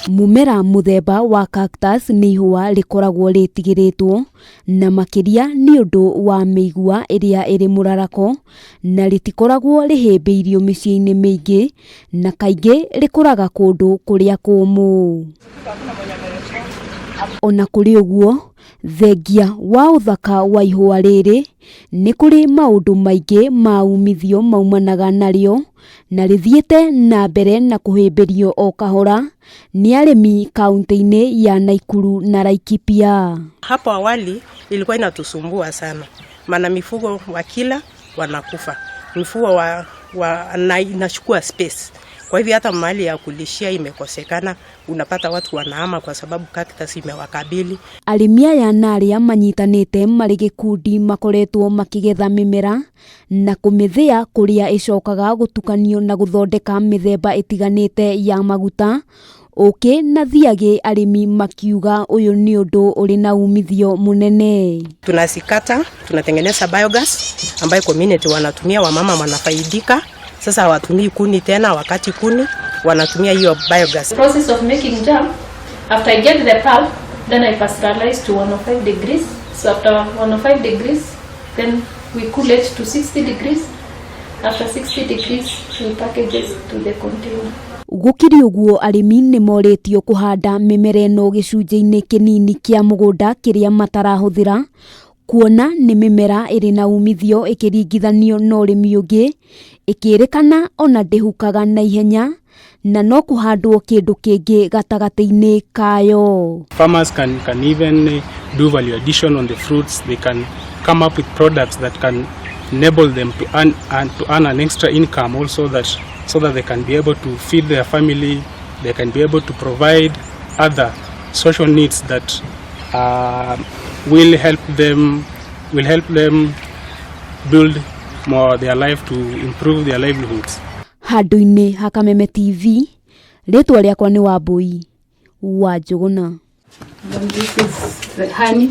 Mũmera mũthemba wa cactus nĩ ihũa rĩkoragwo rĩtigĩrĩtwo na makĩria nĩ ũndũ wa mĩigua ĩrĩa ĩrĩ mũrarako na rĩtikoragwo rĩhĩmbĩirio mĩciĩ-inĩ mĩingĩ na kaingĩ rĩkũraga kũndũ kũrĩa kũmũ. Ona kũrĩ ũguo, thengia wa ũthaka wa ihũa rĩrĩ, nĩ kũrĩ maũndũ maingĩ ma umithio maumanaga narĩo na rĩthiĩte na mbere na kũhĩmbĩrio o kahora nĩ arĩmi kaunti-inĩ ya Naikuru na Laikipia. Hapo awali ilikuwa inatusumbua sana, maana mifugo wakila wanakufa, mifugo wa na inachukua space. Kwa hivyo hata mahali ya kulishia imekosekana, unapata watu wanahama kwa sababu cactus imewakabili. Arĩmi aya na arĩa manyitanĩte marĩ gĩkundi makoretwo makĩgetha mĩmera na kũmĩthĩa kũrĩa ĩcokaga gũtukanio na gũthondeka mĩthemba ĩtiganĩte ya maguta, ũkĩ na thiagĩ, arĩmi makiuga ũyũ nĩ ũndũ ũrĩ na umithio mũnene. Tunazikata, tunatengeneza biogas ambayo community wanatumia, wamama wanafaidika. Sasa hawatumii kuni tena, wakati kuni wanatumia hiyo biogas. The process of making jam, after I get the pulp, then I pasteurize to 105 degrees. So after 105 degrees, then we cool it to 60 degrees. After 60 degrees, we package it to the container. Gũkĩrĩ ũguo, arĩmi nĩ morĩtio kũhanda mĩmera ĩno gĩcunjĩ-inĩ kĩnini kĩa mũgũnda kĩrĩa matarahũthĩra, kuona nĩ mĩmera ĩrĩ na umithio ĩkĩringithanio na ũrĩmi ũngĩ, ĩkĩrĩkana ona ndĩhukaga na ihenya na no kũhandwo kĩndũ kĩngĩ gatagatĩ-inĩ kayo. Farmers can even do value addition on the fruits. They can come up with products that can enable them to earn and to earn an extra income also, that so that they can be able to feed their family, they can be able to provide other social needs that will help them build more their life, to improve their livelihoods. Handũ-inĩ ha Kameme TV, rĩtwa rĩakwa nĩ Wambui wa Njũgũna. Then this is the honey.